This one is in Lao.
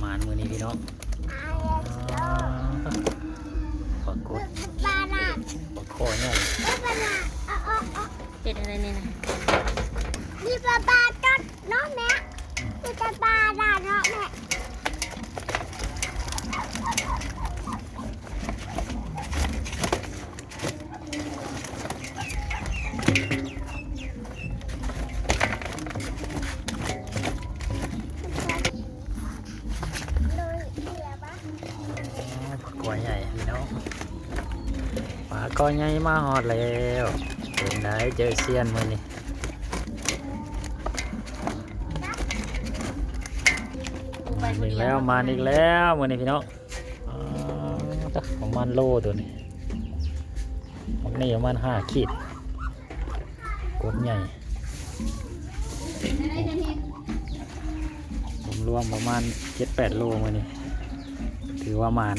ມານໆ ມື້ນີ້ພີ່ນ້ອງ ປາກົດ ປາຄອໃຫຍ່ ເຮັດອະໄລນີ້ນະ ມີປາ ປາຕົດເນາະແມ່ ມີແຕ່ປາເນາະແມ່. ປາຄອໃຫຍ່ພີ່ນ້ອງ ປາຄອໃຫຍ່ມາຮອດແລ້ວ ເປັນໃດເຈີຊຽນມື້ນີ້ ມາອີກແລ້ວ ມາອີກແລ້ວມື້ນີ້ພີ່ນ້ອງ. ປາດ ປະມານໂລໂຕນີ້ ບັກນີ້ປະມານຫ້າຂີດ ກົບໃຫຍ່ ລວມໆ ປະມານເຈັດແປດໂລມື້ນີ້ ຖືວ່າໝານ.